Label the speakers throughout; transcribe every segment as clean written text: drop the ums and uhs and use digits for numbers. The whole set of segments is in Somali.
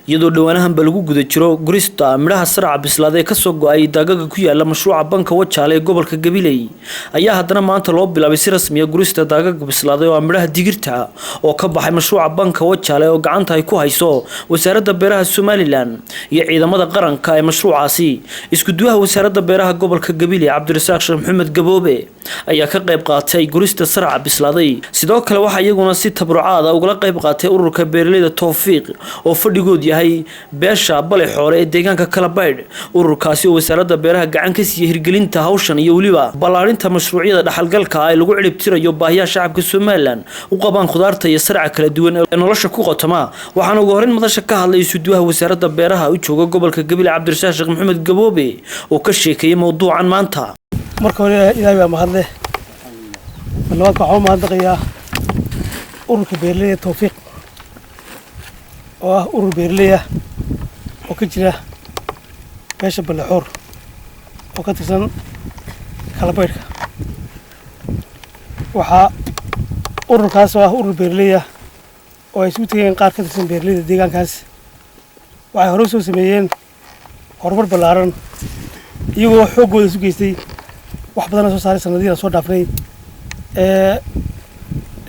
Speaker 1: Iyadoo dhowaanahanba lagu guda jiro gurista midhaha saraca bislaaday ee kasoo go-ay daagaga ku yaala mashruuca banka Wajaale ee gobolka Gabiley, ayaa haddana maanta loo bilaabay si rasmiya gurista daagaga bislaaday oo ah midhaha digirta oo ka baxay mashruuca banka Wajaale oo gacanta ay ku hayso wasaaradda beeraha Somaliland iyo ciidamada qaranka ee mashruucaasi. Isku-duwaha wasaaradda beeraha gobolka Gabiley, Cabdirasaaq Sheekh Maxamed Gaboobe, ayaa ka qayb qaatay gurista saraca bislaaday. Sidoo kale waxaa iyaguna si tabrucaada ugala qayb qaatay ururka beeraleyda Towfiiq oo fadhigood yahay beesha Bale Xoole ee deegaanka Kalabaydh. Ururkaasi oo wasaaradda beeraha gacan ka siiyey hirgelinta hawshan iyo weliba ballaarinta mashruucyada dhaxalgalka ah ee lagu ciribtirayo baahiyaha shacabka Somaliland u qabaan khudaarta iyo saraca kala duwan ee nolosha ku qotoma. Waxaana ugu horreyn madasha ka hadlay isuduwaha wasaaradda beeraha u jooga gobolka Gabiley, Cabdirasaaq Sheekh Maxamed Gaboobe, oo ka sheekeeyey mowduucan maanta.
Speaker 2: Marka hore Ilaahay baa mahadleh. Mar labaadka waxaan u mahadnaqayaa ururka beeraleyda Towfiiq oo ah urur beeraley ah oo ka jira beesha Balexoor oo ka tirsan Kalabaydhka. Waxaa ururkaas oo ah urur beeraley ah oo ay isugu tegeen qaar ka tirsan beeraleyda deegaankaas, waxay hore u soo sameeyeen horumar ballaaran, iyagoo xooggooda isu geystay, wax badana soo saaray sanadihii aan soo dhaafnay ee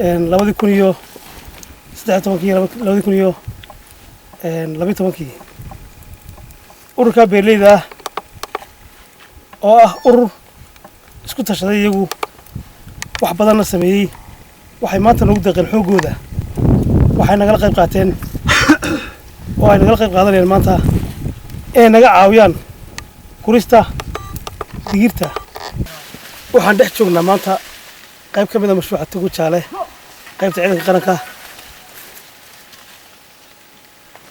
Speaker 2: 2013-kii, 2012-kii. Ururka beeraleyda ah oo ah urur isku tashaday, iyagu wax badanna sameeyey, waxay maanta noogu deeqeen xooggooda. Waxay nagala qayb qaateen oo ay nagala qayb qaadanayaan maanta inay naga caawiyaan gurista digirta. Waxaan dhex joognaa maanta qayb ka mid a mashruuca Tugu Jaale, qaybta ciidanka qaranka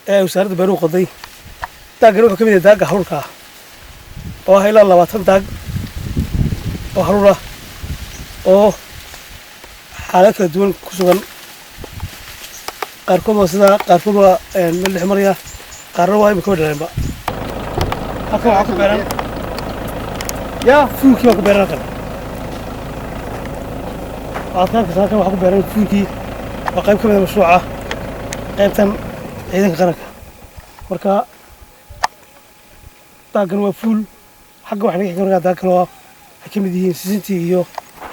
Speaker 2: ee ay wasaaradda beeruhu qoday. Daaggan wuxuu ka mid yahay daagga haruurka ah oo ah ilaa 20 daag oo haruur ah oo xaalado kala duwan ku sugan. Qaarkood waa sidaa, qaarkood waa meel dhex maraya, qaarna waa imika way dhaleenba. Halkan waxaa ku beeran yaa fuulkii baa ku beeran. Halkan waxaad ka arkaysaa, halkan waxaa ku beeran fuulkii. Waa qayb ka mid a mashruuca qaybtan ciidanka qaranka. Marka daaggan waa fuul. Xagga waxa naga xiga markaa daag kale oo ay ka mid yihiin sisintii iyo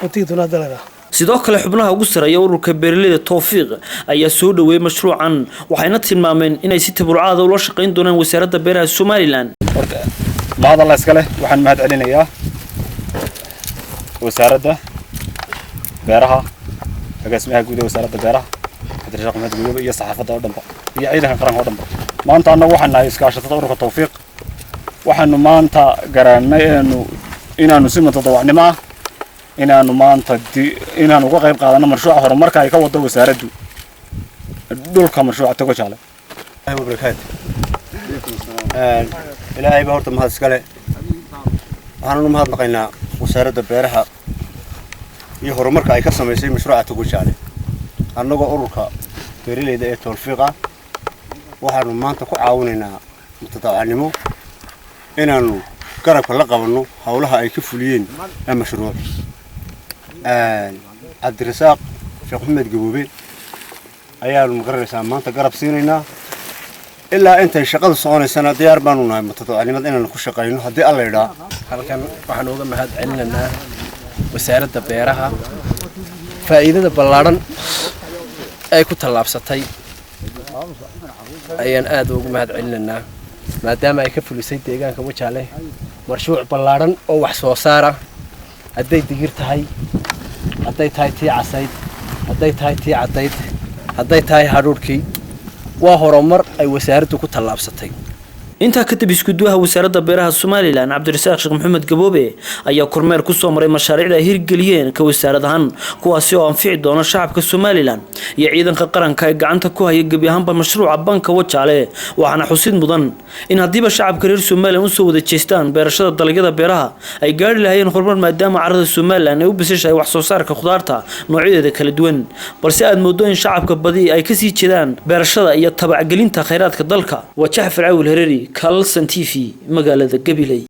Speaker 2: wantiga doonaa dalaga.
Speaker 1: Sidoo kale xubnaha ugu sareeya ururka beeraleyda Towfiiq ayaa soo dhoweeyey mashruucan, waxayna tilmaameen inay si tabarucaada ula shaqayn doonaan wasaaradda beeraha Somaliland.
Speaker 3: Horta mahad Alla iska leh. Waxaan mahad celinayaa wasaaradda beeraha, agaasimaha guud ee wasaaradda beeraha, Cabdirasaaq Maxamed Gudoobe, iyo saxaafadda oo dhanba iyo ciidanka qaranka oo dhanba. Maanta annagu waxaan nahay iskaashatada ururka Tawfiiq. Waxaanu maanta garaannay inaanu si mutadawacnimo ah inaanu maanta inaanu uga qayb qaadano mashruuca horumarka ay ka wado wasaaraddu dhulka mashruuca Togo Jaale.
Speaker 4: Wabarakaatu. Ilaahay baa horta mahad iskale. Waxaanu mahadnaqaynaa wasaaradda beeraha iyo horumarka ay ka samaysay mashruuca Togo Jaale. Annagoo ururka beeraleyda ee Towfiiq ah, waxaanu maanta ku caawinaynaa mutadawacnimo inaanu garabka la qabanno howlaha ay ka fuliyeen ee mashruuc. Cabdirasaaq Sheekh Maxamed Gaboobe ayaanu magaranaysaa maanta garab siinaynaa. Ilaa intay shaqadu soconaysana diyaar baanu nahay mutadawacnimada inaanu ku shaqayno, haddii Alla idhaa.
Speaker 5: Halkan waxaan uga mahad celinaynaa wasaaradda beeraha faa'iidada ballaadhan ay ku tallaabsatay ayaan aad ugu mahad celinaynaa, maadaama ay ka fulisay deegaanka Wajaale marshuuc ballaadhan oo wax soo saara, hadday digir tahay, hadday tahay tii casayd, hadday tahay tii caddayd, hadday tahay hadhuudhkii. Waa horumar ay wasaaraddu ku tallaabsatay.
Speaker 1: Intaa kadib isku-duwaha wasaaradda beeraha Somaliland, Cabdirasaaq Sheekh Maxamed Gaboobe, ayaa kormeer ku soo maray mashaariicda ay hirgeliyeen ka wasaarad ahaan, kuwaasi oo anfici doona shacabka Somaliland iyo ciidanka qaranka ee gacanta ku haya gebi ahaanba mashruuca banka Wajaale. Waxaana xusid mudan in haddiiba shacabka reer Somaliland usoo wada jeestaan beerashada dalagyada beeraha, ay gaari lahayeen horumar, maadaama carrada Somaliland ay u bisashahay wax soo saarka khudaarta noocyadeeda kala duwan, balse aad moodo in shacabka badi ay kasii jeedaan beerashada iyo tabacgelinta khayraadka dalka. Waa Jacfar Cawil Hereri, Kalsan TV, magaalada Gabiley.